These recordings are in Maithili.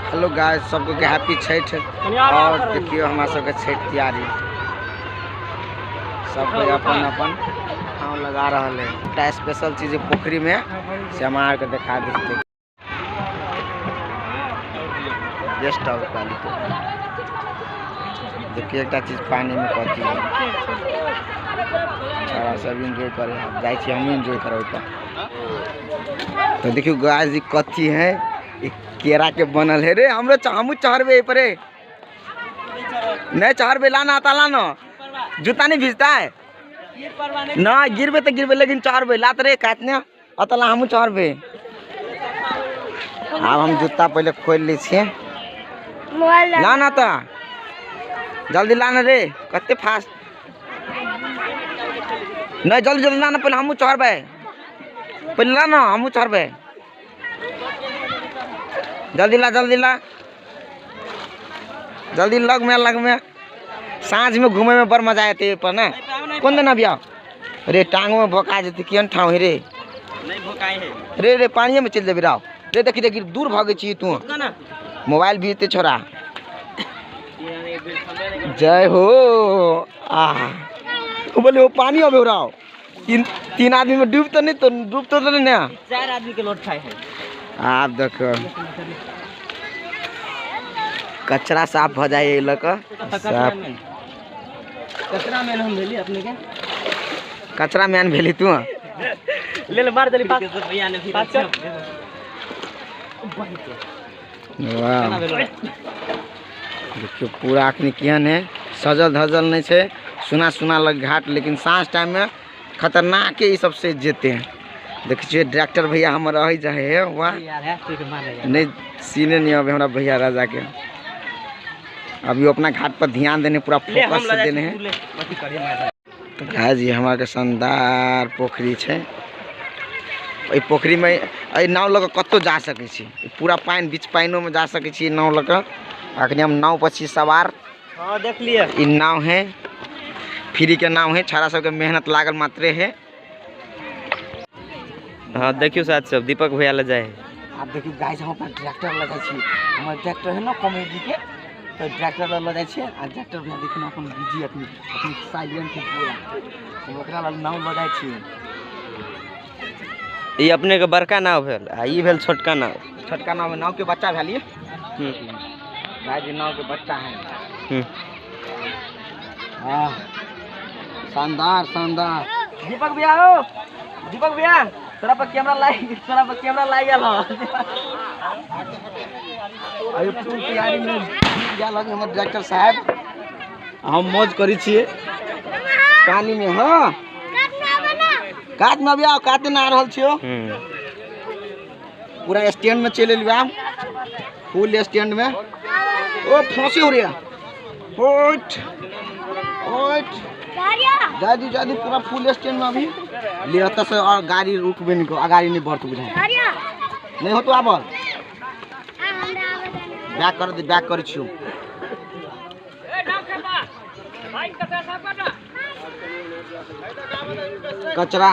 हेलो गाइस, सबको के हैप्पी छठ। और देखियो हमरा सबके छठ तैयारी, सब कोई अपन अपन ठाव लगा रहल है। एकटा स्पेशल चीज पोखरी में से हम आर के देखा देते। जस्ट अब काली तो देखिए एकटा चीज पानी में कथी है, सारा सब एंजॉय करे जाय छी, हम एंजॉय करब। तो देखियो गाइस ई कथी है, केरा के बनल है रे। हमरो हमू चढ़बे पर रे, नहीं चढ़बे, लाना आता लाना, जूता नहीं भिजता है ना, गिरबे तो गिरबे लेकिन चढ़बे। लात रे काटने अतला हमू चढ़बे। आब हम जूता पहले खोल लै छियै। लाना तो जल्दी लाना रे, कते फास्ट नहीं, जल्दी जल्दी लाना, पहले हमू चढ़बे, पहले लाना हमू चढ़बे, जल्दी ला, जल्दी ला, जल्दी लग में, लग में। साँझ में घूमे में बड़ मजा आते पर ना। कौन दिन अभी आओ रे, टांगो में भोका जेते, केहन ठाव है रे, नहीं भोकाए है रे रे, पानी में चल जेबी राव रे। देखी देखी दूर भागे छी तू, मोबाइल भीजते छोरा। जय हो। आ बोले वो पानी अबे राव, तीन आदमी में डूब तो नहीं, तो डूब तो नहीं ना, 4 आदमी के लोट खाए है। आप देखो कचरा साफ हो जाए लक साफ। कचरा मैन हम भेली अपने के, कचरा मैन भेली तू, ले ले मार देली पाँच। वाह देखियो पूरा अखनी केहन है, सजल धजल नहीं है, सुना सुना लग घाट, लेकिन साँझ टाइम में खतरनाक ये सब से जेते हैं। देखिए ट्रैक्टर भैया हमर रह जाए है, वाह नहीं सीने नहीं अबे हमरा भैया राजा के। अभी अपना घाट पर ध्यान देने, पूरा फोकस से देने हैं। तो गाइस ये हमारा के शानदार पोखरी है। पोखरी में नाव लग कतो जा सकै छी, पूरा पानि बीच पानिओ में जा सकै छी नाव लग। अखनी हम नाव पर छी सवार। हाँ देख लिए, ई नाव है, फ्री के नाव है, छाड़ा सबके मेहनत लागल मात्रे है। हाँ देखियो साथ सब दीपक भैया ले जाए। आप देखियो गाइस हम अपन ट्रैक्टर लगा छी, हमर ट्रैक्टर है ना कॉमेडी के, तो ट्रैक्टर लग जाय छी। आ ट्रैक्टर भैया देखियो अपन बिजी, अपनी अपनी साइलेंट है पूरा, हम ओकरा लग नाव लगा छी। ई अपने के बड़का नाव भेल आ ई भेल छोटका नाव। छोटका नाव में नाव के बच्चा भेलिए गाइस, नाव के बच्चा है। हां शानदार शानदार। दीपक भैया हो, दीपक भैया तोरा पर कैमरा लाग, तोरा पर कैमरा लाग गेल हो। अभी फुल तैयारी में गेल हन हमर डायरेक्टर साहब, हम मौज करी छिए पानी में। हां कात में अभी आओ, कात में आ रहल छियो। पूरा स्टैंड में चलि एलियो, फुल स्टैंड में। ओ फांसी हो रिया, ओट ओट जादी जादी, पूरा फुल स्टैंड में अभी ले अत से। और गाड़ी रुकबे नहीं, गाड़ी नहीं बढ़त बुझाय नहीं हो तो आब बैक कर दे, बैक कर छियो। कचरा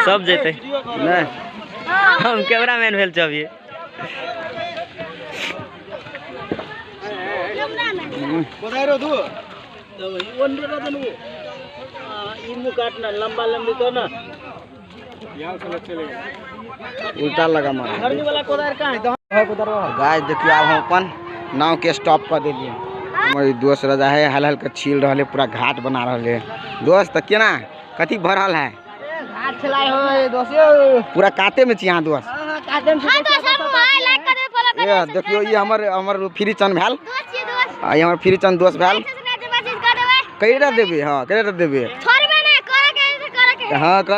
सब जेते नहीं, हम कैमरामैन भेल छी अभी। लंबा लंबी को ना उल्टा लगा मार गाइस देखियो अब हम अपन नाव के स्टॉप कर देलिए। हमर दोस्त राजा है, हल हल के छील रहले, पूरा घाट बना रहले। दोस्त केना कथी भरल है, घाट छलाई हो दोस्त, पूरा काते में छी अहाँ दोस्त। हां काते में छी। हां दोस्त सब लाइक कर दे, फॉलो कर दे। देखियो ई हमर हमर फ्री चंद भेल, आ ई हमर फ्री चंद दोस्त भेल। कइरा देबे, हां कइरा देबे, छोड़बे ना, करे के करे के, हां कर।